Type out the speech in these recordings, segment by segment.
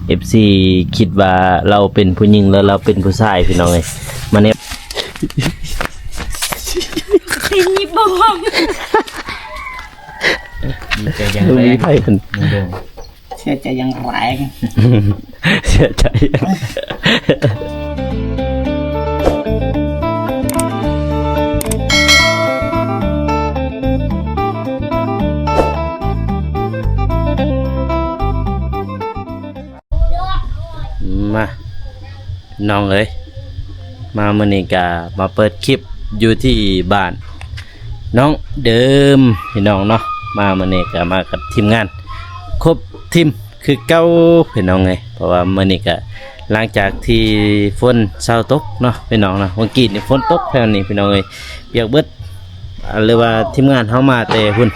ເອັຟຊີຄິດວ່າລາວເປັນຜູ້ຍິງ ແລ້ວລາວເປັນຜູ້ຊາຍ ພີ່ນ້ອງເອີຍ. ມາແນວ ຕີນຍິບບໍ່ ດີໃຈຢ່າງແຮງ ມີໄຜເພິ່ນ ເສຍໃຈຢ່າງແຮງ ເສຍໃຈ. ມາ ນ້ອງເອີຍ ມາມື້ນີ້ກະມາເປີດຄລິບຢູ່ທີ່ບ້ານນ້ອງເດີມ ພີ່ນ້ອງເນາະ. ມາມື້ນີ້ກະມາກັບທີມງານຄົບທີມຄືເກົ່າ ພີ່ນ້ອງເອີຍ. ເພາະວ່າມື້ນີ້ກະຫຼັງຈາກທີ່ຝົນເຊົາຕົກເນາະ ພີ່ນ້ອງເນາະ, ມື້ກີ້ນີ້ຝົນຕົກແຖວນີ້ ພີ່ນ້ອງເອີຍ ປຽກເບິດ. ອ່າ ຫຼືວ່າທີມງານເຮົາມາແຕ່ພຸ້ນ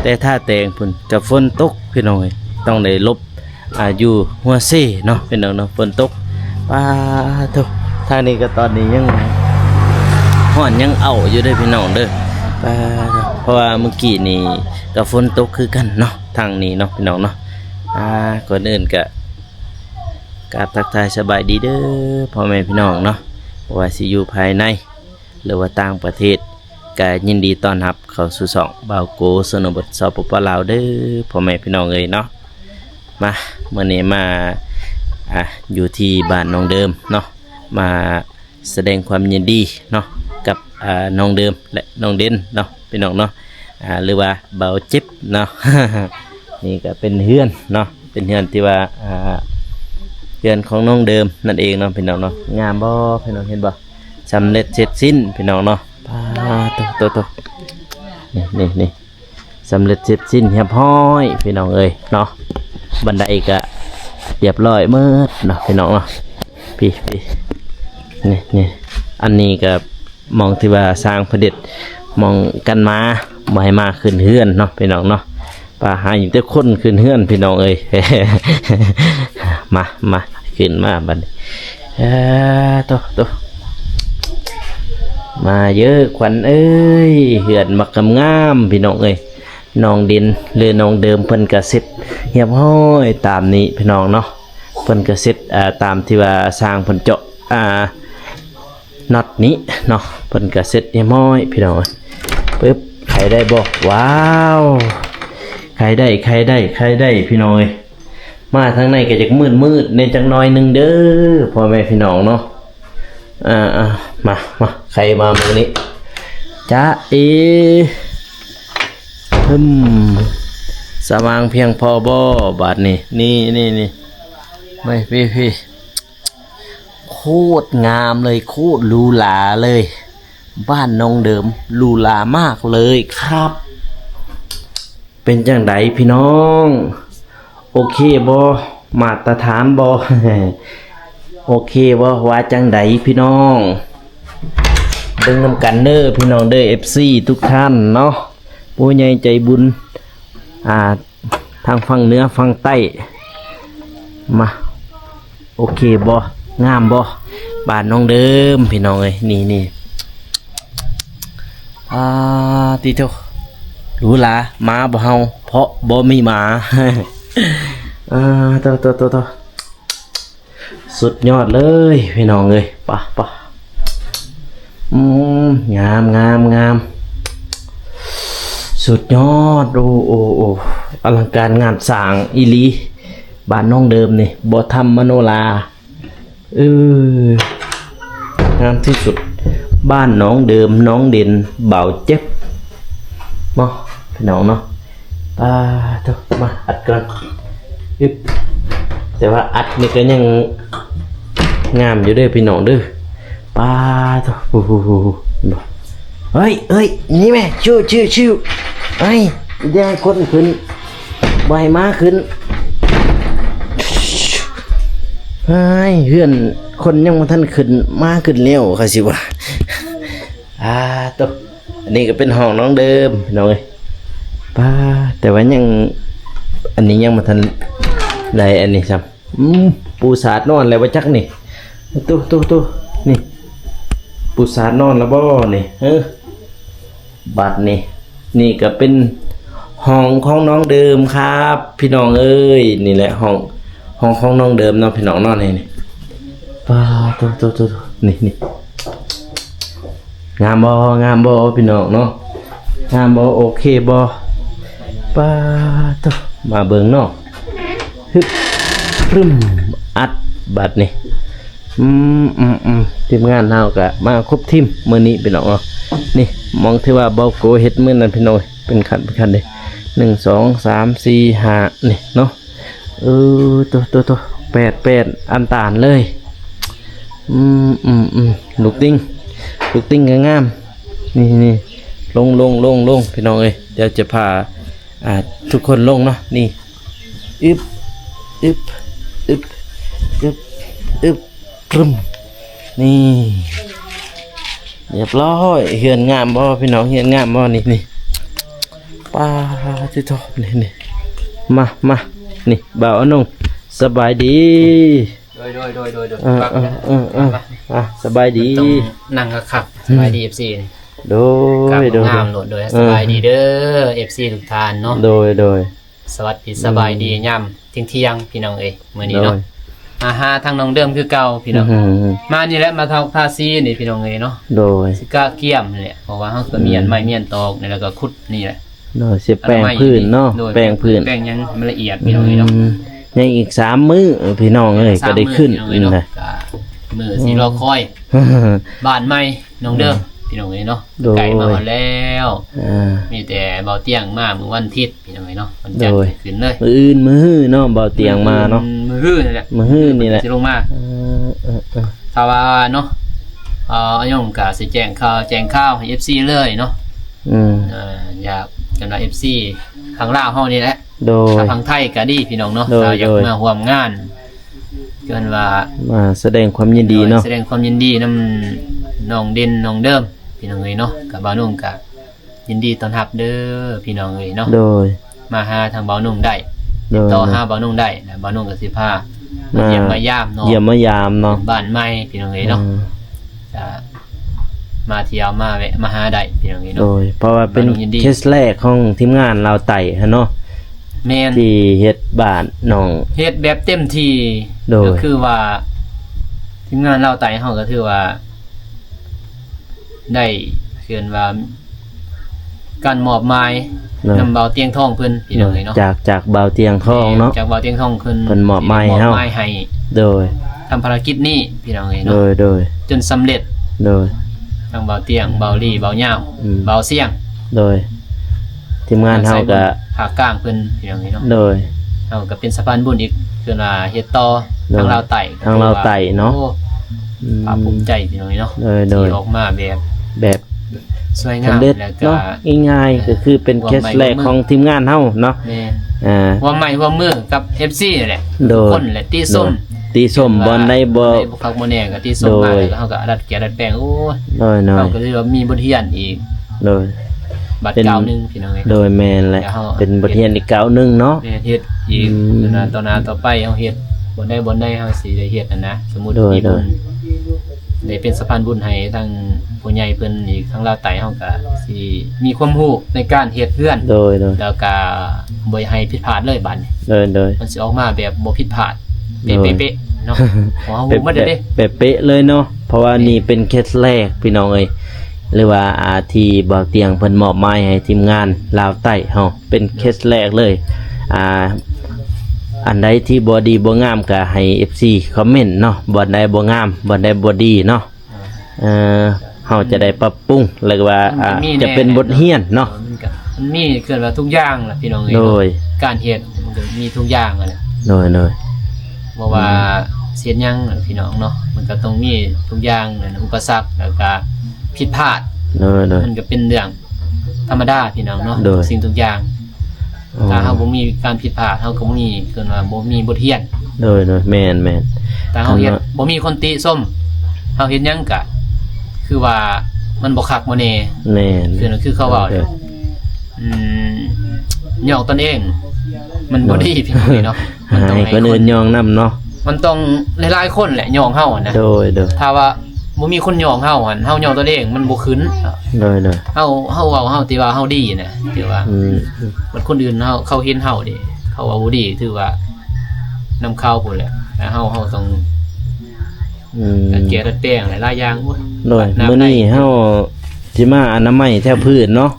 ແຕ່ທ່າແຕງພຸ້ນ ກະຝົນຕົກ ພີ່ນ້ອງເອີຍ, ຕ້ອງໄດ້ຫຼົບ ອ່າ ຢູ່ຫົວເຊເນາະ ພີ່ນ້ອງເນາະ, ຝົນຕົກ. ປາໂທ້ ທາງນີ້ກະຕອນນີ້ຍັງຮ້ອນ ຍັງເອົ້າຢູ່ເດີ ພີ່ນ້ອງເດີ. ປາໂທ້ ເພາະວ່າມື້ກີ້ນີ້ກະຝົນຕົກຄືກັນເນາະ ທາງນີ້ເນາະ ພີ່ນ້ອງເນາະ. ອ່າ ກ່ອນອື່ນກະ ກາບທັກທາຍສະບາຍດີເດີ ພໍ່ແມ່ພີ່ນ້ອງເນາະ, ບໍ່ວ່າຊິຢູ່ພາຍໃນ ຫຼືວ່າຕ່າງປະເທດ ກະຍິນດີຕ້ອນຮັບເຂົ້າສູ່ຊ່ອງບ່າວໂກຊົນນະບົດ ສປປ ລາວ ເດີ ພໍ່ແມ່ພີ່ນ້ອງເອີຍເນາະ. ມາ ມື້ນີ້ມາ ອ່າ ຢູ່ທີ່ບ້ານນ້ອງເດີມເນາະ, ມາສະແດງຄວາມຍິນດີເນາະ ກັບ ອ່າ ນ້ອງເດີມ ແລະ ນ້ອງເດັ່ນເນາະ ພີ່ນ້ອງເນາະ. ອ່າ ຫຼືວ່າບ່າວເຈັບເນາະ. ນີ້ກະເປັນເຮືອນເນາະ ເປັນເຮືອນທີ່ວ່າ ອ່າ ເຮືອນຂອງນ້ອງເດີມນັ້ນເອງເນາະ ພີ່ນ້ອງເນາະ. ງາມບໍ່ ພີ່ນ້ອງເຫັນບໍ່? ສຳເລັດເສັດສິ້ນ ພີ່ນ້ອງເນາະ. ປາໂທ້ ໂທ້ ໂທ້ ນີ້ ນີ້ ນີ້ ສຳເລັດເສັດສິ້ນຮຽບຮ້ອຍ ພີ່ນ້ອງເອີຍເນາະ. ບັນໄດກະຮຽບຮ້ອຍໝົດເນາະ ພີ່ນ້ອງເນາະ. ພີ້ ພີ້ ນີ້ ນີ້ ອັນນີ້ກະ ໝ່ອງທີ່ວ່າຊ່າງເພິ່ນເຮັດ ໝ່ອງກັນໝາ ບໍ່ໃຫ້ໝາຂຶ້ນເຮືອນເນາະ ພີ່ນ້ອງເນາະ. ປາ ໃຫ້ແຕ່ຄົນຂຶ້ນເຮືອນ ພີ່ນ້ອງເອີຍ. ມາ ມາ ຂຶ້ນມາບັດນີ້. ເອີ ໂຕ ໂຕ ມາເດີ້ຂວັນເອີຍ, ເຮືອນບັກງາມໆ ພີ່ນ້ອງເອີຍ. ນ້ອງເດັ່ນ ຫຼື ນ້ອງເດີມ ເພິ່ນກະເສັດຮຽບຮ້ອຍຕາມນີ້ ພີ່ນ້ອງເນາະ. ເພິ່ນກະເສັດ ອ່າ ຕາມທີ່ວ່າຊ່າງເພິ່ນເຈາະ ອ່າ ນັອດນີ້ເນາະ, ເພິ່ນກະເສັດຮຽບຮ້ອຍ ພີ່ນ້ອງເອີຍ. ປຶບ ໄຂໄດ້ບໍ່? ວ້າວ ໄຂໄດ້ ໄຂໄດ້ ໄຂໄດ້ ພີ່ນ້ອງເອີຍ. ມາທາງໃນກະຈະມືດໆແດ່ຈັກໜ້ອຍໜຶ່ງເດີ້ ພໍ່ແມ່ພີ່ນ້ອງເນາະ. ອ່າ ມາ ມາ ໃຜມາມື້ນີ້ ຈະເອ ຮຶມ ສະຫວ່າງພຽງພໍບໍ່ບາດນີ້? ນີ້ ນີ້ ນີ້ ມາ ພີ້ ພີ້ ໂຄດງາມເລີຍ ໂຄດຫຼູຫຼາເລີຍ. ບ້ານນ້ອງເດີມຫຼູຫຼາມາກເລີຍຄັບ. ເປັນຈັ່ງໃດພີ່ນ້ອງ? ໂອເຄບໍ່? ມາດຕະຖານບໍ່? ໂອເຄບໍ່? ວ່າຈັ່ງໃດພີ່ນ້ອງ? ເບິ່ງນຳກັນເດີ້ພີ່ນ້ອງເດີ້ ເອັຟຊີທຸກທ່ານເນາະ, ຜູ້ໃຫຍ່ໃຈບຸນ ອ່າ ທາງຝັ່ງເໜືອຝັ່ງໃຕ້. ມາ ໂອເຄບໍ່? ງາມບໍ່? ບ້ານນ້ອງເດີມ ພີ່ນ້ອງເອີຍ ນີ້ ນີ້. ອາ ຕິໂທ ຫຼູຫຼາ ມາບໍ່ເຮົາ ເພາະບໍ່ມີໝາ. ອາ ໂຕ ໂຕ ໂຕ ໂຕ ສຸດຍອດເລີຍ ພີ່ນ້ອງເອີຍ. ປະ ປະ ອືມ ງາມ ງາມ ງາມ ສຸດຍອດ. ໂອ້ ໂອ້ ໂອ້ ອະລັງການງານສ້າງອີ່ຫຼີ. ບ້ານນ້ອງເດີມນີ້ບໍ່ທຳມະໂນລາ. ເອີ ງາມທີ່ສຸດ ບ້ານນ້ອງເດີມ ນ້ອງເດັ່ນ ບ່າວເຈັບເນາະ ພີ່ນ້ອງເນາະ. ປາໂທ້ ມາອັດກ່ອນ ອຶບ ແຕ່ວ່າອັດນີ້ກະຍັງງາມຢູ່ເດີ້ພີ່ນ້ອງເດີ້. ປາໂທ້ ເຮີ້ຍ ເຮີ້ຍ ນີ້ແມ່ ຊິວ ຊິວ ຊິວ ເອີຍ ຢ່າໃຫ້ຄົນຂຶ້ນ ບໍ່ໃຫ້ໝາຂຶ້ນ. ເຮີ້ຍ ເຮືອນຄົນຍັງບໍ່ທັນຂຶ້ນ ໝາຂຶ້ນແລ້ວ ເຂົາຊິວ່າ. ອາໂຕ ອັນນີ້ກະເປັນຫ້ອງນ້ອງເດີມ ພີ່ນ້ອງເອີຍ. ປາ ແຕ່ວ່າຍັງ ອັນນີ້ຍັງບໍ່ທັນໄດ້ ອັນນີ້ຊ້ຳ. ອືມ ປູສາດນອນແລ້ວບໍ່ຈັກນີ້. ໂຕ ໂຕ ໂຕ ນີ້ ປູສາດນອນແລ້ວບໍ່ນີ້? ເອີ ບາດນີ້ ນີ້ກະເປັນຫ້ອງຂອງນ້ອງເດີມຄັບ ພີ່ນ້ອງເອີຍ. ນີ້ແຫຼະຫ້ອງ ຫ້ອງຂອງນ້ອງເດີມເນາະພີ່ນ້ອງເນາະ ນີ້ ນີ້ ປາດໂທ້ໆໆ ນີ້ ນີ້ ງາມບໍ່ ງາມບໍ່ພີ່ນ້ອງເນາະ ງາມບໍ່ ໂອເຄບໍ່ ປາດໂທ້ ມາເບິ່ງເນາະ ຮຶບ ປຶ້ມ ອັດ ບາດນີ້ ອືມໆໆ ທີມງານເຮົາກະມາຄົບທີມມື້ນີ້ພີ່ນ້ອງເນາະ ນີ້ ໝ່ອງທີ່ວ່າເບົາໂກເຮັດມື້ນັ້ນພີ່ນ້ອງ ເປັນຂັ້ນເປັນຂັ້ນເດ້ ໜຶ່ງ ສອງ ສາມ ສີ່ ຫ້າ ນີ້ເນາະ ເອີ ໂຕ ໂຕ ໂຕ ແປດ ແປດ ອັນຕານເລີຍ ອືມ ອືມ ອືມ ລູກຕິງ ລູກຕິງກໍງາມ ນີ້ ນີ້ ລົງ ລົງ ລົງ ລົງ ພີ່ນ້ອງເອີຍ ດຽວຈະພາ ອ່າ ທຸກຄົນລົງເນາະ ນີ້ ອຶບ ອຶບ ອຶບ ອຶບ ອຶບ ປຶ້ມ ນີ້ ຮຽບຮ້ອຍ ເຮືອນງາມບໍ່ພີ່ນ້ອງ ເຮືອນງາມບໍ່ ນີ້ ນີ້ ປາດໂທ້ ນີ້ ນີ້ ມາ ມາ ນີ້ ບ່າວອານົງ ສະບາຍດີ ໂດຍ ໂດຍ ໂດຍ ໂດຍ ໂດຍ ເອີ ເອີ ເອີ ເອີ ອ່ະ ສະບາຍດີ ຕ້ອງນັ່ງຄັກໆ ສະບາຍດີ ອືມ ເອັຟຊີ ໂດຍ ໂດຍ ງາມໂລດ ໂດຍ ສະບາຍດີເດີ ເອັຟຊີ ທຸກທ່ານເນາະ ໂດຍ ໂດຍ ສະຫວັດດີ ອືມ ສະບາຍດີຍາມທ່ຽງໆ ພີ່ນ້ອງເອີຍ ມື້ນີ້ເນາະ ໂດຍ ມາຫາທາງນ້ອງເດີມຄືເກົ່າພີ່ນ້ອງ ອືມ ມານີ້ແຫຼະ ມາທາງທາສີນີ້ພີ່ນ້ອງເອີຍເນາະ ໂດຍ ຊິກະກຽມນີ້ແຫຼະ ເພາະວ່າເຮົາກໍມີອັນ ອືມ ໄມ້ມີອັນຕອກນີ້ ແລ້ວກໍຂຸດນີ້ແຫຼະ ໂດຍ ຊິແປງພື້ນເນາະ ໂດຍ ແປງພື້ນ ແປງຫຍັງໃຫ້ມັນລະອຽດ ອືມ ພີ່ນ້ອງເອີຍເນາະ ຍັງອີກສາມມື້ພີ່ນ້ອງເອີຍ ສາມມື້ ກໍໄດ້ຂຶ້ນ ພີ່ນ້ອງເອີຍເນາະ ນະ ກະມື້ ອືມ ຊິລໍຄອຍ ບ້ານໃໝ່ ນ້ອງເດີມ ອືມ ພີ່ນ້ອງເອີຍເນາະ ໂດຍ ໃກ້ມາຮອດແລ້ວ ອ່າ ມີແຕ່ເບົາຕຽງມາມື້ວັນທິດ ພີ່ນ້ອງເອີຍເນາະ ວັນຈັນ ໂດຍ ຂຶ້ນເລີຍ ມື້ອື່ນມື້ຮືເນາະ ເບົາຕຽງມາເນາະ ມື້ອື່ນ ມື້ຮືນີ້ແຫຼະ ມື້ຮືນີ້ແຫຼະ ຊິລົງມາ ເອີ ເອີ ເອີ ຖ້າວ່າເນາະ ເອີ ອາຍົງກະຊິແຈ້ງຂ່າວ ແຈ້ງຂ່າວໃຫ້ເອັຟຊີເລີຍເນາະ ອືມ ເອີ ຢາກກັນວ່າເອັຟຊີທາງລາວເຮົານີ້ແຫຼະ ໂດຍ ຖ້າທາງໄທກໍດີພີ່ນ້ອງເນາະ ໂດຍ ຖ້າຢາກ ໂດຍ ມາຮ່ວມງານ ເອີ້ນວ່າມາສະແດງຄວາມຍິນດີເນາະ ສະແດງຄວາມຍິນດີນຳນ້ອງເດັ່ນ ນ້ອງເດີມ ພີ່ນ້ອງເອີຍເນາະ ກະບ່າວໜຸ່ມກະຍິນດີຕ້ອນຮັບເດີ ພີ່ນ້ອງເອີຍເນາະ ໂດຍ ມາຫາທາງບ່າວໜຸ່ມໄດ້ ໂດຍ ຕິດຕໍ່ຫາບ່າວໜຸ່ມໄດ້ ແລ້ວບ່າວໜຸ່ມກໍຊິພາມາ ມາຢ້ຽມມາຢາມເນາະ ຢ້ຽມມາຢາມເນາະ ບ້ານໃໝ່ ພີ່ນ້ອງເອີຍເນາະ ອືມ ກະມາທ່ຽວມາແວະມາຫາໄດ້ພີ່ນ້ອງເອີຍເນາະ ໂດຍ ເພາະວ່າເປັນເຄສແລກຂອງທີມງານລາວໃຕ້ຫັ້ນເນາະ ແມ່ນ ທີ່ເຮັດບ້ານນ້ອງ ເຮັດແບບເຕັມທີ່ ໂດຍ ກໍຄືວ່າທີມງານລາວໃຕ້ເຮົາກໍຖືວ່າໄດ້ ເອີ້ນວ່າ ການມອບໝາຍ ໂດຍ ນຳບ່າວຕຽງທອງເພິ່ນ ພີ່ນ້ອງເອີຍເນາະ ຈາກ ຈາກບ່າວຕຽງທອງເນາະ ແມ່ນ ຈາກບ່າວຕຽງທອງເພິ່ນ ເພິ່ນມອບໝາຍໃຫ້ເຮົາ ມອບໝາຍໃຫ້ ໂດຍ ທຳພາລະກິດນີ້ ພີ່ນ້ອງເອີຍເນາະ ໂດຍ ໂດຍ ຈົນສຳເລັດ ໂດຍ ທັງບ່າວຕຽງ ບ່າວລີ ບ່າວຍາວ ອືມ ບ່າວຊຽງ ໂດຍ ທີມງານເຮົາກໍ ພາກກາງເພິ່ນ ພີ່ນ້ອງເອີຍເນາະ ໂດຍ ເຮົາກໍເປັນສະພານບຸນອີກ ເພິ່ນວ່າເຮັດຕໍ່ ໂດຍ ທາງລາວໃຕ້ ທາງລາວໃຕ້ເນາະ ໂອ້ ອືມ ພາກພູມໃຈ ພີ່ນ້ອງເອີຍເນາະ ໂດຍ ໂດຍ ທີ່ອອກມາແບບ ແບບ ສວຍງາມ ສຳເລັດ ແລ້ວກໍ ເນາະ ງ່າຍໆ ເອີ ກໍຄືເປັນເຄສແລກຂອງທີມງານເຮົາເນາະ ແມ່ນ ອ່າ ຮ່ວມໄມ້ຮ່ວມມືກັບເອັຟຊີນີ້ແຫຼະ ໂດຍ ທຸກຄົນແຫຼະ ຕິຊົມ ໂດຍ ຕິຊົມ ວ່າບ່ອນໃດບໍ່ ບໍ່ຄັກບໍ່ແນ່ກໍຕິຊົມມາ ໂດຍ ແລ້ວກໍເຮົາກໍດັດແກ້ດັດແປງ ໂອ້ຍ ໂດຍໆ ເຮົາກໍຖືວ່າມີບົດຮຽນອີກ ໂດຍ ບາດ ເປັນ ກ້າວໜຶ່ງ ພີ່ນ້ອງເອີຍ ໂດຍ ແມ່ນແຫຼະ ເປັນບົດຮຽນອີກກ້າວໜຶ່ງເນາະ ແມ່ນ ເຮັດອີກ ອືມ ຕໍ່ໜ້າຕໍ່ໄປເຮົາເຮັດ ບ່ອນໃດບ່ອນໃດເຮົາຊິໄດ້ເຮັດຫັ້ນນະ ສົມມຸດ ໂດຍ ມີບຸນ ໂດຍ ໄດ້ເປັນສະພານບຸນໃຫ້ທາງຜູ້ໃຫຍ່ເພິ່ນອີກ ທາງລາວໃຕ້ເຮົາກໍຊິມີຄວາມຮູ້ໃນການເຮັດເຮືອນ ໂດຍໆ ແລ້ວກໍບໍ່ໃຫ້ຜິດພາດເລີຍບາດນີ້ ໂດຍໆ ມັນຊິອອກມາແບບບໍ່ຜິດພາດ ໂດຍ ເປະໆເນາະ ເພາະເຮົາຮູ້ໝົດເດ້ ເປະໆເລີຍເນາະ ເພາະວ່າ ແມ່ນ ນີ້ເປັນເຄສແລກ ພີ່ນ້ອງເອີຍ ຫຼືວ່າ ອ່າ ທີ່ບ່າວຕຽງເພິ່ນມອບໝາຍໃຫ້ທີມງານລາວໃຕ້ເຮົາ ເປັນເຄສແລກເລີຍ ອ່າ ອັນໃດທີ່ບໍ່ດີບໍ່ງາມກໍໃຫ້ເອັຟຊີຄອມເມັນເນາະ ບ່ອນໃດບໍ່ງາມ ບ່ອນໃດບໍ່ດີເນາະ ເອີ ເຮົາຈະໄດ້ປັບປຸງ ຫຼືວ່າ ອ່າ ຈະເປັນບົດຮຽນເນາະ ມັນກໍ ມັນມີເກີດວ່າທຸກຢ່າງລະ ພີ່ນ້ອງເອີຍ ໂດຍ ເນາະ ການເຮັດມັນກໍມີທຸກຢ່າງຫັ້ນແຫຼະ ໂດຍໆ ບໍ່ວ່າ ອືມ ຊິເຮັດຫຍັງລະ ພີ່ນ້ອງເນາະ ມັນກໍຕ້ອງມີທຸກຢ່າງນັ້ນ ອຸປະສັກ ແລ້ວກໍຜິດພາດ ໂດຍໆ ມັນກໍເປັນເລື່ອງທຳມະດາ ພີ່ນ້ອງເນາະ ໂດຍ ທຸກສິ່ງທຸກຢ່າງ ອໍ ຖ້າເຮົາບໍ່ມີການຜິດພາດ ເຮົາກໍບໍ່ມີ ເອີ້ນວ່າບໍ່ມີບົດຮຽນ ໂດຍໆ ແມ່ນໆ ຖ້າເຮົາເຮັດ ຄັນວ່າ ບໍ່ມີຄົນຕິຊົມ ເຮົາເຮັດຫຍັງກະຄືວ່າມັນບໍ່ຄັກບໍ່ແນ່ ແມ່ນ ຄື ຄືເຂົາເວົ້າ ໂດຍ ອືມ ຍ້ອງຕົນເອງມັນບໍ່ດີ ໂດຍ ພີ່ນ້ອງເອີຍເນາະ ມັນຕ້ອງໃຫ້ຄົນອື່ນຍ້ອງນຳເນາະ ມັນຕ້ອງຫຼາຍໆຄົນແຫຼະຍ້ອງເຮົາຫັ້ນນະ ໂດຍໆ ຖ້າວ່າ ບໍ່ມີຄົນຍ້ອງເຮົາຫັ້ນ ເຮົາຍ້ອງຕົນເອງມັນບໍ່ຂຶ້ນ ໂດຍໆ ເຮົາ ເຮົາເວົ້າເຮົາ ທີ່ວ່າເຮົາດີນະ ທີ່ວ່າ ອືມ ບັດຄົນອື່ນເຮົາ ເຂົາເຫັນເຮົາເດ້ ເຂົາວ່າບໍ່ດີ ຖືວ່າ ນຳເຂົາພຸ້ນແຫຼະ ແລ້ວເຮົາ ເຮົາຕ້ອງ ອືມ ດັດແກ້ດັດແປງຫຼາຍໆຢ່າງ. ໂອ້ຍ ໂດຍ ບັດນ້ຳ ມື້ນີ້ເຮົາຊິມາອະນາໄມແຖວພື້ນເນາະ.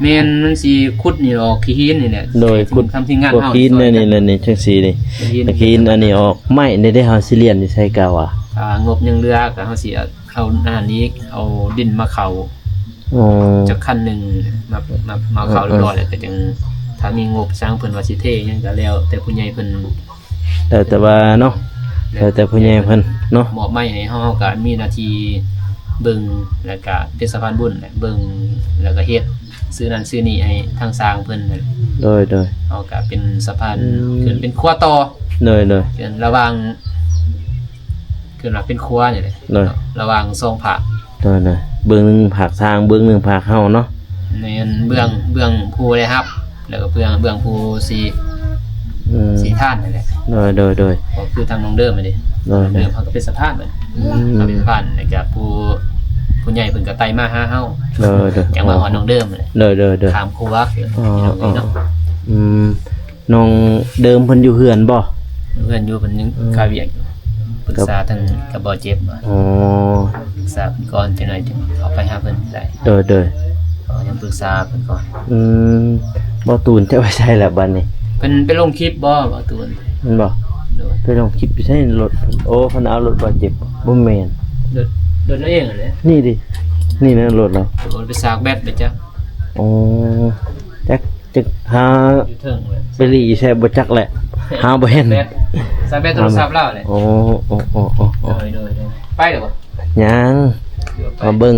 ແມ່ນ ມັນຊິຂຸດນີ້ອອກຂີ້ຫີນນີ້ແຫຼະ. ໂດຍ ຂຸດ ທາງທີມງານເຮົາ ຂີ້ຫີນນີ້ ນີ້ ນີ້ ນີ້ ຈັ່ງຊີ້ນີ້ ຂີ້ຫີນ ຂີ້ຫີນອັນນີ້ອອກ. ໄມ້ນີ້ເດ້ ເຮົາຊິລ້ຽນຢູ່ໃສກະວ່າ ອ່າ ງົບຍັງເຫຼືອ ກະເຮົາຊິເອົາ ເອົາອັນນັ້ນອີກ ເອົາດິນມາເຂົ້າ ອໍ ຈັກຄັນໜຶ່ງ ມາ ມາ ມາເຂົ້າ ເອີ ຮຽບຮ້ອຍແລ້ວ ກະຈັ່ງ ຖ້າມີງົບສ້າງ ເພິ່ນວ່າຊິເທຫຍັງ ກະແລ້ວແຕ່ຜູ້ໃຫຍ່ເພິ່ນ. ແລ້ວແຕ່ວ່າເນາະ ແລ້ວແຕ່ຜູ້ໃຫຍ່ເພິ່ນເນາະ ມອບໝາຍໃຫ້ເຮົາ ເຮົາກະມີໜ້າທີ່ເບິ່ງ ແລ້ວກະເປັນສະພານບຸນແຫຼະ ເບິ່ງ ແລ້ວກະເຮັດ ຊື້ນັ້ນຊື້ນີ້ໃຫ້ທາງຊ່າງເພິ່ນ. ໂດຍ ໂດຍ ເຮົາກະເປັນສະພານ ອືມ ຂຶ້ນເປັນຂົວຕໍ່. ໂດຍ ໂດຍ ເປັນລະຫວ່າງ ຄືວ່າເປັນຂົວນີ້ແຫຼະ ໂດຍ ລະຫວ່າງສອງພາກ. ໂດຍ ໂດຍ ເບື້ອງໜຶ່ງພາກຊ່າງ ເບື້ອງໜຶ່ງພາກເຮົາເນາະ. ແມ່ນ ເບື້ອງ ເບື້ອງຜູ້ໄດ້ຮັບ ແລ້ວກໍເບື້ອງ ເບື້ອງຜູ້ຊິ ອືມ ຊິທານນີ້ແຫຼະ. ໂດຍ ໂດຍ ໂດຍ ກໍຄືທາງນ້ອງເດີມນີ້ເດ້. ໂດຍ ໂດຍ ນ້ອງເດີມເຮົາກໍເປັນສະພານເບິດ. ອືມ ເຮົາເປັນສະພານ ແລ້ວກໍຜູ້ ຜູ້ໃຫຍ່ເພິ່ນກໍໄຕ່ມາຫາເຮົາ. ໂດຍ ໂດຍ ຈັ່ງມາຮອດນ້ອງເດີມນີ້ແຫຼະ. ໂດຍ ໂດຍ ໂດຍ ຂ້າມຂົວ ອໍ ພີ່ນ້ອງເອີຍເນາະ. ອໍ ອືມ ນ້ອງເດີມເພິ່ນຢູ່ເຮືອນບໍ່? ເຮືອນຢູ່ ເພິ່ນຍັງ ອືມ ຄາວຽກຢູ່ ປຶກສາທາງກັບບ່າວເຈັບ. ອໍ ປຶກສາເພິ່ນກ່ອນ ຈັກໜ້ອຍຈຶ່ງເຂົ້າໄປຫາເພິ່ນໄດ້. ໂດຍ ໂດຍ ເຮົາຍັງປຶກສາເພິ່ນກ່ອນ. ອືມ ບ່າວຕູນຈະໄປໃສລະບັດນີ້? ເພິ່ນໄປລົງຄລິບບໍ່ ບ່າວຕູນ? ແມ່ນບໍ່? ໂດຍ ໄປລົງຄລິບຢູ່ໃສລົດ? ໂອ້ ເພິ່ນເອົາລົດບ່າວເຈັບ ບໍ່ແມ່ນ ລົດ ລົດລາວເອງຫັ້ນແຫຼະ. ນີ້ດິ ນີ້ນະລົດລາວ. ໂດຍ ໄປສາກແບັດໄປຈັກ. ອໍ ຈັກ ຈັກຫາຢູ່ເທິງເລີຍ ໄປຫຼີ່ໃສບໍ່ຈັກແຫຼະ ຫາບໍ່ເຫັນ. ສາກແບັດ ສາກແບັດໂທລະສັບລາວແຫຼະ. ໂອ້ ໂອ້ ໂອ້ ໂອ້ ໂອ້ ໂດຍ ໂດຍ ໂດຍ. ໄປແລ້ວບໍ່? ຍັງ ເດີນໄປ ມາເບິ່ງ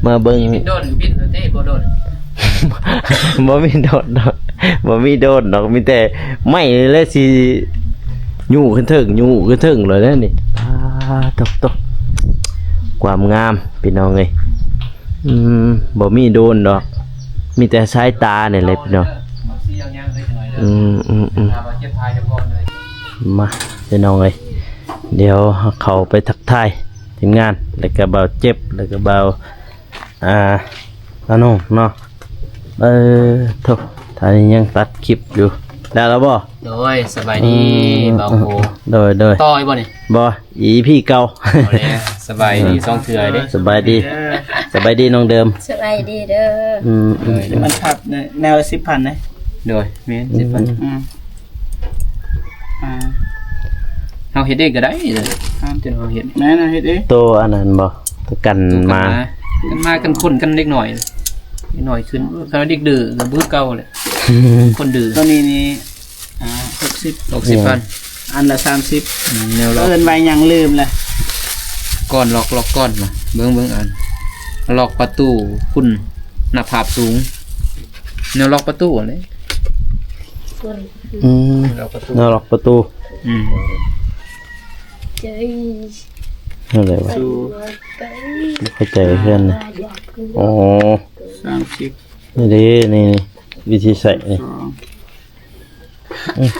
ມາເບິ່ງ. ບິນໂດນ ບິນເດ້ ບໍ່ໂດນ ບໍ່ມີໂດນດອກ ບໍ່ມີໂດນດອກ ມີແຕ່ໄມ້ນີ້ແຫຼະຊິຍູ້ຂຶ້ນເທິງ ຍູ້ຂຶ້ນເທິງເລີຍແຫຼະນີ້. ອາ ຕົກ ຕົກ ຄວາມງາມ ພີ່ນ້ອງເອີຍ. ອືມ ບໍ່ມີໂດຣນດອກ ມີແຕ່ສາຍຕານີ້ແຫຼະພີ່ນ້ອງ. ອືມ ອືມ ອືມ ມາພີ່ນ້ອງເອີຍ ດຽວເຮົາເຂົ້າໄປທັກທາຍທີມງານ ແລ້ວກໍບ່າວເຈັບ ແລ້ວກໍບ່າວ ອ່າ ຕາໜຸ່ມເນາະ. ເອີ ໂທ້ ທ່ານຍັງຕັດຄລິບຢູ່ ໄດ້ແລ້ວບໍ່? ໂດຍ ສະບາຍດີ ເອີ ບ່າວໂກ. ໂດຍ ໂດຍ ຕໍ່ອີກບໍ່ນີ້? ບໍ່ ອີພີເກົ່າ. ເອົາແລ້ວ ສະບາຍດີ ເອີ ສອງເທື່ອເດ້. ສະບາຍດີ ເດີ ສະບາຍດີນ້ອງເດີມ ສະບາຍດີເດີ. ອືມ ອືມ ມັນພັບແນວ ແນວລະສິບພັນເດ້. ໂດຍ ແມ່ນ ອືມ ສິບພັນ. ອືມ ອ່າ ເຮົາເຮັດເອງກໍໄດ້ ເຮົາເຮັດ ແມ່ນ ເຮົາເຮັດເອງ. ໂຕອັນນັ້ນບໍ່? ໂຕກັນ ໂຕກັນມາ ມາ ກັນມາກັນຄົນກັນເດັກນ້ອຍ ເດັກນ້ອຍຂຶ້ນ. ຄັນເດັກດື້ກໍບໍ່ຄືເກົ່າແຫຼະ ຄົນດື້. ໂຕນີ້ນີ້ ອ່າ ຫົກສິບ ຫົກສິບພັນ ອັນລະສາມສິບ. ອືມ ແນວລັອກ ເອີ້ນໄວ້ຫຍັງລືມລະ. ກ້ອນລັອກ ລັອກກ້ອນມາ ເບິ່ງ ເບິ່ງອັນ ລັອກປະຕູຄຸນນະພາບສູງ ແນວລັອກປະຕູຫັ້ນແຫຼະ. ອືມ ແນວລັອກປະຕູ ແນວລັອກປະຕູ. ອືມ ຫັ້ນແຫຼະວະ ບໍ່ເຂົ້າໃຈເພື່ອນນະ. ອໍ ສາມສິບ ນີ້ເດ້ ນີ້ ນີ້ ວິທີໃຊ້ນີ້ ສອງ ອືມ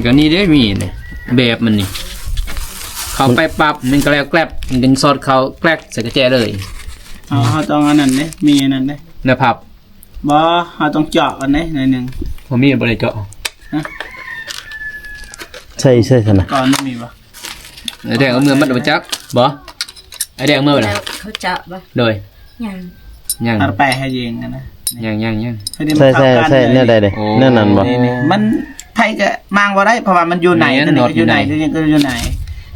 ກໍນີ້ເດ້ ມີນີ້ ແບບມັນນີ້ ເຂົ້າໄປປັບ ມັນກໍແລ້ວແກລັບ ມັນກໍສອດເຂົ້າແກລັກໃສ່ກະແຈເລີຍ. ເຮົາ ເຮົາຕ້ອງອັນນັ້ນເດ້ ມີອັນນັ້ນເດ້ ນະພັບ. ບໍ່ ເຮົາຕ້ອງເຈາະກ່ອນເດ້ ໜ້ອຍໜຶ່ງ. ບໍ່ມີ ບໍ່ໄດ້ເຈາະ. ຮະ ໃສ່ ໃສ່ຊັ້ນນະ ກ່ອນບໍ່ມີບໍ່? ໄອ້ແດງເອົາເມືອໝົດແລ້ວບໍ່ຈັກ. ບໍ່ ໄອ້ແດງເອົາເມືອແລ້ວ ເຂົາເຈາະບໍ່? ໂດຍ ຍັງ ຍັງ ເອົາໄປໃຫ້ຍິງຫັ້ນນະ. ຍັງ ຍັງ ຍັງ ໃສ່ ໃສ່ ໃສ່ແນວໃດເດ້? ໂອ້ ແນວນັ້ນບໍ່? ນີ້ ນີ້ ມັນ ໃຜກໍມ້າງບໍ່ໄດ້ ເພາະວ່າມັນຢູ່ໃນ ແມ່ນ ໂຕນີ້ກໍຢູ່ໃນ ນັອດຢູ່ໃນ ໂຕນີ້ກໍຢູ່ໃນ.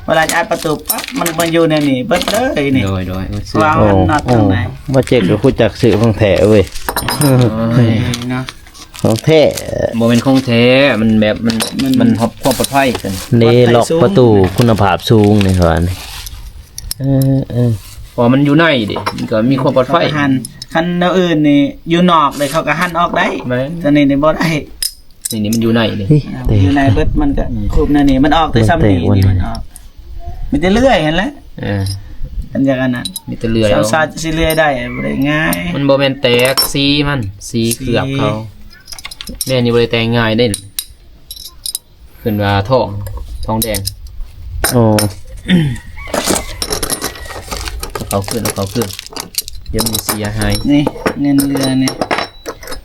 ເວລາຈະອັດປະຕູປັບ ມັນ ມັນຢູ່ໃນນີ້ເບິດເລີຍນີ້. ໂດຍ ໂດຍ ວ່າມັນນັອດຢູ່ໃນ. ໂອ້ ບໍ່ເຈັກກໍຮູ້ຈັກຊື້ຂອງແທ້ເວີຍ. ໂອ້ຍ ເນາະ ຂອງແທ້ ບໍ່ແມ່ນຂອງແທ້ ມັນແບບ ມັນ ມັນ ມັນຮັບຄວາມປອດໄພ. ເດ້ ລັອກປະຕູຄຸນນະພາບສູງນີ້ວ່ານີ້. ເອີ ເອີ ເພາະມັນຢູ່ໃນເດ້ ມັນກໍມີຄວາມປອດໄພ. ເຂົາກໍຫັນ ຄັນແນວອື່ນນີ້ຢູ່ນອກເດ້ ເຂົາກໍຫັນອອກໄດ້. ແມ່ນ ແຕ່ນີ້ນີ້ບໍ່ໄດ້. ນີ້ ນີ້ມັນຢູ່ໃນເດ້ ນີ້ ອ່າ ເດ້ ຢູ່ໃນເບິດ ມັນກໍ ອືມ ຄຸບແນວນີ້ ມັນອອກແຕ່ຊ່ຳນີ້ ມັນແຕກ ນີ້ມັນອອກ ມີແຕ່ເລື່ອຍຫັ້ນແຫຼະ. ເອີ ອັນຢ່າງອັນນັ້ນ ມີແຕ່ເລື່ອຍ ຊາວຊາດຊິເລື່ອຍໄດ້ ບໍ່ໄດ້ງ່າຍ. ມັນບໍ່ແມ່ນແຕກ ສີມັນ ສີເຄືອບເຂົາ ແມ່ນນີ້ ບໍ່ໄດ້ແຕກງ່າຍເດ້. ເພິ່ນວ່າທອງ ທອງແດງ. ໂອ້ ເອົາເຂົ້າຄືນ ເອົາເຂົ້າຄືນ ດຽວມັນເສຍຫາຍ. ນີ້ເງິນເຫຼືອນີ້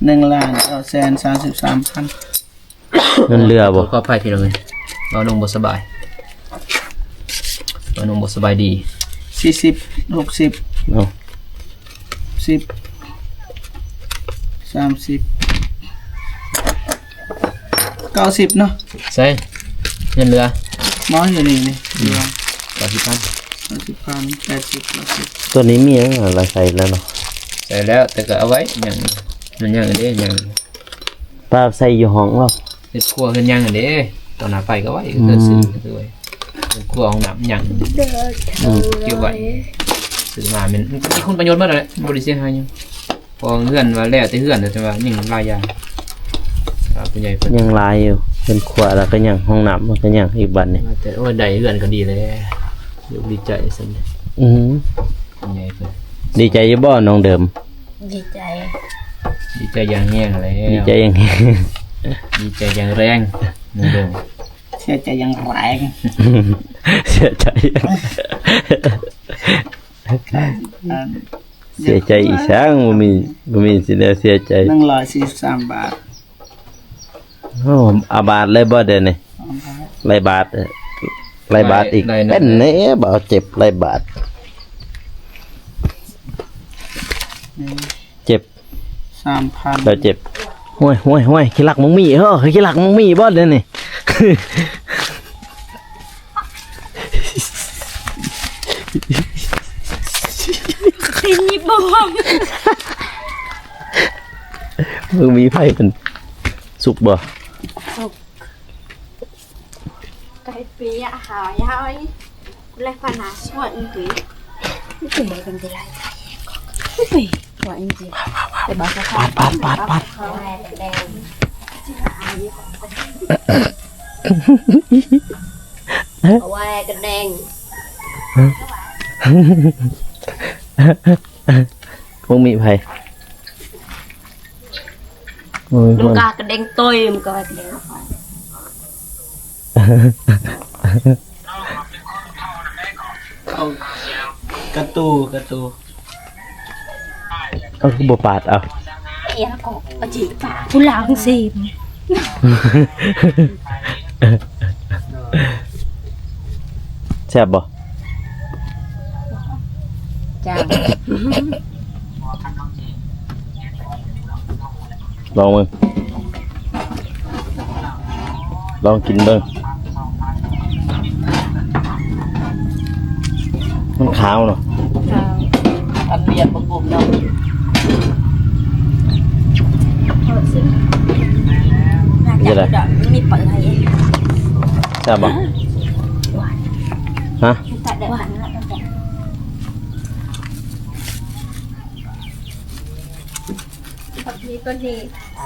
ໜຶ່ງລ້ານເກົ້າແສນສາມສິບສາມພັນ. ເງິນເຫຼືອບໍ່? ຂໍອະໄພພີ່ນ້ອງເອີຍ ບ່າວໜຸ່ມບໍ່ສະບາຍ ບ່າວໜຸ່ມບໍ່ສະບາຍດີ ສີ່ສິບ ຫົກສິບ ເອົາ ສິບ ສາມສິບ ເກົ້າສິບເນາະ ໃສ ເງິນເຫຼືອ ບໍ່ ຢູ່ນີ້ນີ້ ອືມ ເກົ້າສິບພັນ ເກົ້າສິບພັນ ແປດສິບ ເກົ້າສິບ ຕົວນີ້ມີຫຍັງລະ ໃສ່ແລ້ວເນາະ ໃສ່ແລ້ວ ແຕ່ກໍເອົາໄວ້ ຍັງ ມັນຍັງເດ້ ຍັງ ປ້າໃສ່ຢູ່ຫ້ອງເນາະ ເຮັດຄົວເຮັດຫຍັງຫັ້ນເດ້ ຕອນໜ້າໄປກໍໄວ້ ອືມ ເຮັດເຮືອນຊື້ໄວ້ ເຮັດຄົວຫ້ອງນ້ຳຫຍັງ ອືມ ເກັບໄວ້ ຊື້ມາແມ່ນ ມັນມີຄຸນປະໂຫຍດໝົດແຫຼະ ບໍ່ໄດ້ເສຍຫາຍຫຍັງ ເພາະເຮືອນວ່າແລ້ວແຕ່ເຮືອນ ແຕ່ວ່າຍັງຫຼາຍຢ່າງ ວ່າຜູ້ໃຫຍ່ເພິ່ນ ຍັງຫຼາຍຢູ່ ເຮືອນຄົວແລ້ວກໍຍັງ ຫ້ອງນ້ຳມັນກໍຍັງອີກບັດນີ້ ແຕ່ ໂອ້ຍ ໄດ້ເຮືອນກໍດີແລ້ວ ຢູ່ດີໃຈຊັ້ນ ອືມ ຜູ້ໃຫຍ່ເພິ່ນ ດີໃຈຢູ່ບໍ່ນ້ອງເດີມ? ດີໃຈ ດີໃຈຢ່າງແຮງແລ້ວ ດີໃຈຢ່າງແຮງ ດີໃຈຢ່າງແຮງ ນ້ອງເດີມ ເສຍໃຈຢ່າງແຮງ ເສຍໃຈ ອັນ ເສຍໃຈອີ່ຫຍັງ ບໍ່ມີ ບໍ່ມີຊິແນວເສຍໃຈ ໜຶ່ງຮ້ອຍສີ່ສິບສາມບາດ ໂອ້ ເອົາບາດເລີຍບໍ່ດຽວນີ້? ເອົາບາດ ຫຼາຍບາດ ເອີ ຫຼາຍບາດອີກ ໄດ້ ໄດ້ນະ ເປັນແນ່ ບໍ່ເຈັບ ຫຼາຍບາດ ເຈັບ ສາມພັນ ແລ້ວເຈັບ ຫ້ວຍ ຫ້ວຍ ຫ້ວຍ ຂີ້ລັກມັງມີ້ ເອີ ຂີ້ລັກມັງມີ້ບໍ່ດຽວນີ້? ຕີນຍິບບໍ່ ມັນມີໄຜເປັນສຸກບໍ່? ສຸກ ໄກ່ປີອາຫານຍາວ ແລະ ພານາສວດນີ້ ໄປເປັນໄປໄລ່ ໄປ ວ່າອີ່ ໄປບາກ ປາດ ປາດ ປາດ ປາດ ເອົາໄວ້ກະແດງ ບໍ່ມີໃຜ ໂອ້ຍ ລູກກາກະແດງໂຕຍ ມັນກໍວ່າກະແດງ ເອົາກະຕູ ກະຕູ ເອົາ ຄືບໍ່ປາດເອົາ ເອີຍ ກໍປາດ ຜູ້ລາວຊິ ແຊບບໍ່? ຈ້າງ ລອງເບິ່ງ ລອງກິນເບິ່ງ ມັນຂາວເນາະ ຂາວ ອັນວຽນບໍ່ກຸ້ມເນາະ ເອົາຊິ ເປັນຈັ່ງໃດ? ມີເປີໃຫ້ ແຊບບໍ່? ຫວານ ຮະ? ຫວານ ມີຕົວນີ້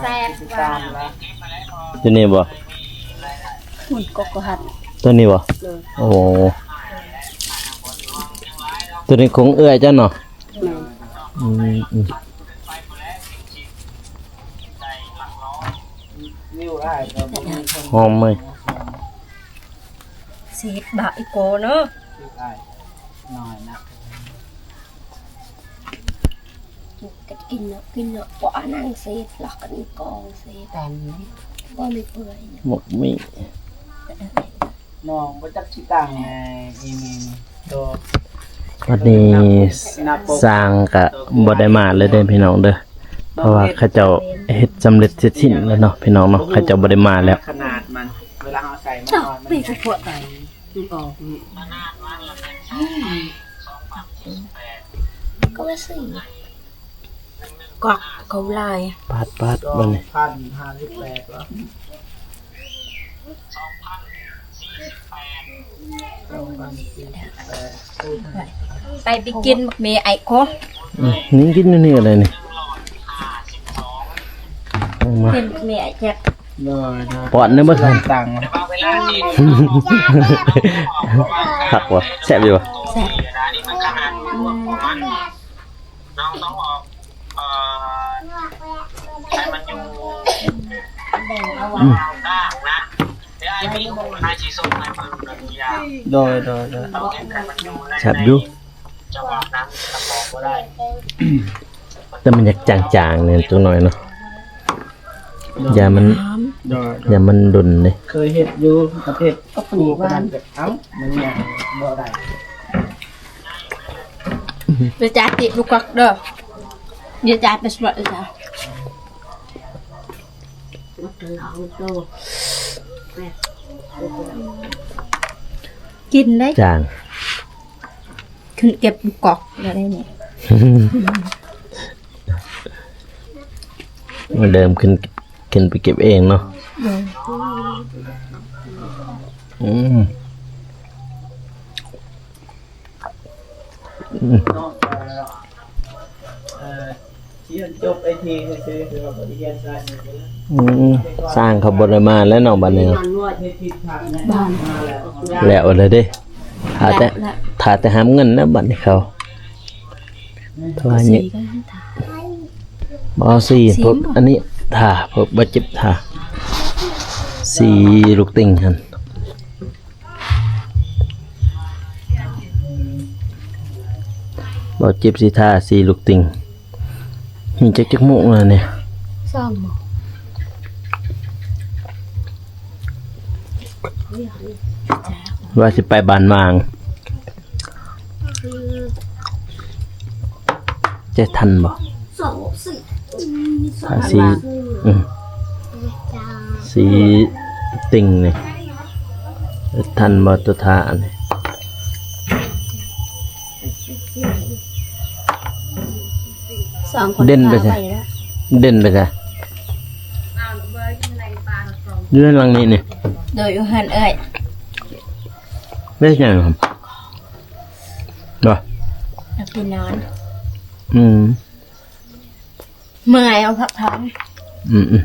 ແຊບກວ່າ ຕົວນີ້ບໍ່? ໝູນກົກກໍຫັດ ຕົວນີ້ບໍ່? ໂອ້ ຕົວນີ້ຂອງເອື້ອຍເຈົ້າເນາະ ແມ່ນ ອືມ ອືມ ຫອມເລີຍ ເສດບາກອີໂກເນາະ ນ້ອຍນະ ກິນເນາະ ກິນເນາະ ບໍ່ອານັງເສດ ລັກກັນອີກອງເສດ ຕຳ ບໍ່ມີເປື່ອຍ ໝົກມີ ນ້ອງບໍ່ຈັກຊິຕັ້ງ ເອີ ອີ່ນີ້ ໂຕ ບັດນີ້ຊ່າງກະບໍ່ໄດ້ມາເລີຍເດີພີ່ນ້ອງເດີ ເພາະວ່າເຂົາເຈົ້າເຮັດສຳເລັດເສັດສິ້ນແລ້ວເນາະ ພີ່ນ້ອງເນາະ ເຂົາເຈົ້າບໍ່ໄດ້ມາແລ້ວ ຂະໜາດມັນ ເວລາເຮົາໃສ່ມັນອ່ອນ ເປັນສະເພາະໃດ ມັນອອກ ກໍວ່າຊິ ກວັກເຂົາຫຼາຍ ປາດໆ ບັດນີ້ ສອງພັນຫ້າສິບແປດຫວະ? ສອງພັນສີ່ສິບແປດ ສອງພັນສີ່ສິບແປດ ໄປ ໄປກິນໝາກເມໄອໂຄ ອືມ ນີ້ກິນຢູ່ນີ້ກໍໄດ້ນີ້ ເຫັນໝາກເມໄອແຈັກ ໂດຍ ໂດຍ ປ້ອນແດ່ເບິດ ຕັງ ຄັກບໍ່? ແຊບຢູ່ບໍ່? ແຊບ ອືມ ນ້ອງຕ້ອງອອກ ເອີ ໃຫ້ມັນຢູ່ ອືມ ຂ້າງນະ ດຽວອ້າຍມີ ອ້າຍຊິສົ່ງໃຫ້ເບິ່ງ ໂດຍ ໂດຍ ໂດຍ ຕ້ອງເຮັດໃຫ້ມັນຢູ່ໃນ ແຊບຢູ່ ໃນຈະຫວານນຳ ຮັບຮອງບໍ່ໄດ້ ແຕ່ມັນຢາກຈາງໆ ແດ່ຈັກໜ້ອຍເນາະ. ຢ່າມັນ ຢ່າມັນດົນເດ້. ເຄີຍເຮັດຢູ່ປະເທດ ກໍປູກ ປູກ ກະນັ້ນ ເອົ້າ ມັນຍັງບໍ່ໄດ້. ເດຈາຕິລູກກອກເດີ ເດຈາໄປສະບັດເດຈາ ກິນໄດ້ ຈາງ ຂຶ້ນເກັບກອກແລ້ວໄດ໋ນີ້ ເດີມຂຶ້ນ ຂຶ້ນໄປເກັບເອງເນາະ. ໂດຍ ອືມ ອືມ ຮຽນຈົບໄອທີຊື່ໆ ຄືວ່າບໍ່ໄດ້ຮຽນສາຍນີ້. ອືມ ຊ່າງເຂົາບໍ່ໄດ້ມາແລ້ວເນາະ ບັດນີ້ເນາະ. ແລ້ວແລ້ວເດ້ ຖ້າແຕ່ ຖ້າແຕ່ຫາເງິນນະ ບັດນີ້ເຂົາ ຖ້າວ່ານີ້ ບໍ່ເອົາສີ ເພາະອັນນີ້ ຖ້າ ເພາະບໍ່ເຈັບ ຖ້າ ສີລູກຕິ່ງຫັ້ນ. ບໍ່ເຈັບສີ ຖ້າສີລູກຕິ່ງ. ນີ້ຈັກ ຈັກໂມງແລ້ວນີ້? ສອງໂມງ ວ່າຊິໄປບ້ານໝາງ ຈະທັນບໍ່? ສອງ ສີ່ ຫ້າ ສີ່ ອືມ ສີ່ຕິ່ງນີ້ ທັນບໍ່ຕົວທ້ານີ້? ສອງຄົນ ເດັ່ນໄປໃສ? ເດັ່ນໄປໃສ? ຢູ່ໃນຫຼັງນີ້ນີ້ ໂດຍ ຢູ່ເຮືອນເອື້ອຍ. ເຮັດຫຍັງ? ບໍ່ ຢາກໄປນອນ. ອືມ ເມື່ອຍ ເອົາພັກຜ່ອນ. ອືມ ອືມ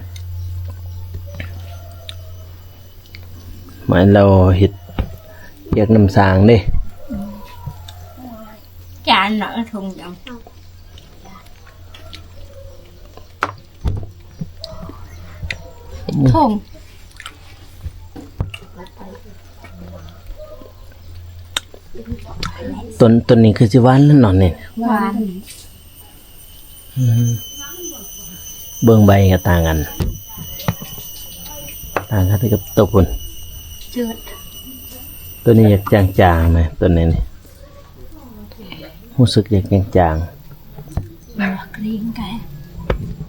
ມາ ລາວເຮັດວຽກນຳຊ່າງເດ້. ຈານເນາະ ຖົງຫຍັງ ຖົງ ຕົ້ນ ຕົ້ນນີ້ຄືຊິຫວານແລ້ວເນາະນີ້. ຫວານ. ອືມ ເບິ່ງໃບກໍຕ່າງກັນ ຕ່າງກັນກັບໂຕພຸ້ນ. ໂຕນີ້ຢາກຈາງໆນະ ໂຕນີ້ນີ້ ຮູ້ສຶກຢາກຈາງໆ.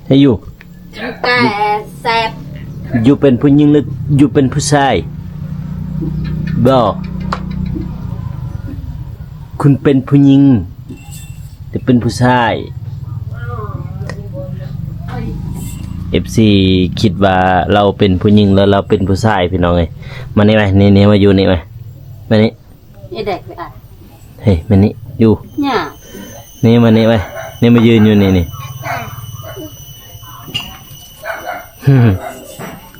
ໃຫ້ຢູ່ ແຕ່ແຊບ. ຢູ່ເປັນຜູ້ຍິງ ຫຼື ຢູ່ເປັນຜູ້ຊາຍ? ບໍ່ ຄຸນເປັນຜູ້ຍິງ ຫຼື ເປັນຜູ້ຊາຍ? ເອັຟຊີຄິດວ່າລາວເປັນຜູ້ຍິງ ແລ້ວລາວເປັນຜູ້ຊາຍ ພີ່ນ້ອງເອີຍ. ມານີ້ໄວ້ ນີ້ ນີ້ ມາຢູ່ນີ້ໄວ້ ມານີ້. ເຮັດໄດ້ຄືອາຍ. ເຮີ້ຍ ມານີ້ຢູ່ ຫຍ້າ ນີ້ມານີ້ໄວ້ ນີ້ມາຢືນຢູ່ນີ້ນີ້.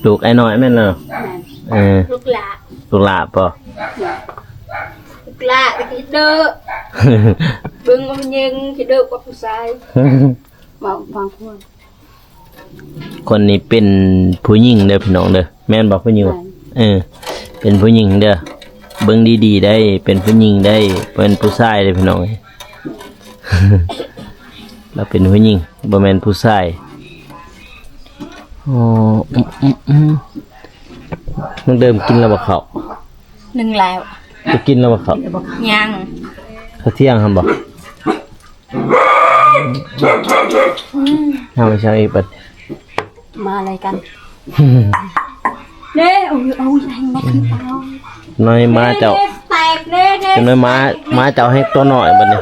ລູກອ້າຍນ້ອຍແມ່ນລະ? ແມ່ນ. ເອີ ລູກຫຼ້າ ລູກຫຼ້າບໍ່? ແມ່ນ ລູກຫຼ້າໄປຂີ້ເດີ ເບິ່ງວ່າມັນຍິງຂີ້ເດີກວ່າຜູ້ຊາຍ. ເວົ້າບາງຄົນ ຄົນນີ້ເປັນຜູ້ຍິງເດີພີ່ນ້ອງເດີ ແມ່ນບໍ່ຜູ້ຍິງ? ແມ່ນ. ເອີ ເປັນຜູ້ຍິງເດີ ເບິ່ງດີໆໄດ໋ ເປັນຜູ້ຍິງໄດ໋ ບໍ່ແມ່ນຜູ້ຊາຍເດີພີ່ນ້ອງ. ລາວເປັນຜູ້ຍິງ ບໍ່ແມ່ນຜູ້ຊາຍ. ອໍ ອືມ ອືມ ອືມ. ນ້ອງເດີມກິນແລ້ວບໍ່ເຂົ້າ? ໜຶ່ງແລ້ວ. ຈະກິນແລ້ວບໍ່ເຂົ້າ? ຍັງ. ເຂົ້າທ່ຽງຫັ້ນບໍ່? ອືມ ເອົາໄປໃຊ້ບັດ ມາລາຍການ ເດ້. ເອົາ ເອົາໃຫ້ມາຄືເກົ່າ ນ້ອຍມາເຈົ້າ ແຕກເດ້ ເດ້ ນ້ອຍມາ ມາເຈົ້າໃຫ້ໂຕນ້ອຍບັດນີ້.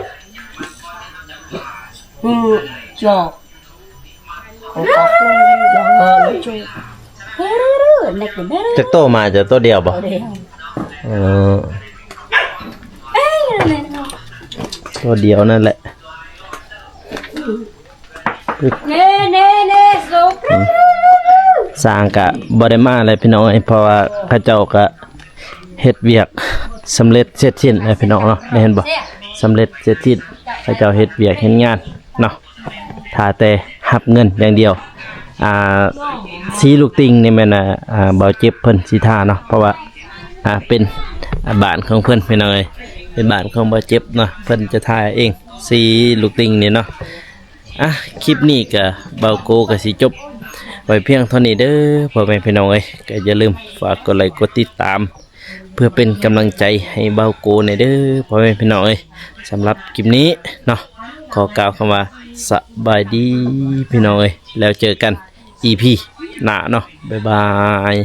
ອືມ ຈອກ ຈັກໂຕມາ ເຈົ້າໂຕດຽວບໍ່? ໂຕດຽວ. ເອີ ໂຕດຽວນັ້ນແຫຼະ. ເນ່ ເນ່ ເນ່ ຊ່າງກະບໍ່ໄດ້ມາແລ້ວພີ່ນ້ອງເອີຍ ເພາະວ່າເຂົາເຈົ້າກະເຮັດວຽກສຳເລັດເສັດສິ້ນແລ້ວພີ່ນ້ອງເນາະ ໄດ້ເຫັນບໍ່? ສຳເລັດເສັດສິ້ນ ເຂົາເຈົ້າເຮັດວຽກເຮັດງານເນາະ. ຖ້າແຕ່ຮັບເງິນຢ່າງດຽວ. ອ່າ ສີລູກຕິ່ງນີ້ແມ່ນ ອ່າ ອ່າ ບ່າວເຈັບເພິ່ນຊິຖ້າເນາະ ເພາະວ່າ ອ່າ ເປັນ ອ່າ ບ້ານຂອງເພິ່ນພີ່ນ້ອງເອີຍ ເປັນບ້ານຂອງບ່າວເຈັບເນາະ ເພິ່ນຈະຖ້າເອງ ສີລູກຕິ່ງນີ້ເນາະ. ອ່ະ ຄລິບນີ້ກະບ່າວໂກກະຊິຈົບ ໄວ້ພຽງເທົ່ານີ້ເດີພໍ່ແມ່ພີ່ນ້ອງເອີຍ. ກໍຢ່າລືມຝາກກົດໄລກົດຕິດຕາມ ເພື່ອເປັນກຳລັງໃຈໃຫ້ບ່າວໂກແດ່ເດີພໍ່ແມ່ພີ່ນ້ອງເອີຍ. ສຳລັບຄລິບນີ້ເນາະ ຂໍກ່າວຄຳວ່າສະບາຍດີພີ່ນ້ອງເອີຍ. ແລ້ວເຈີກັນອີພີໜ້າເນາະ. ບາຍບາຍ.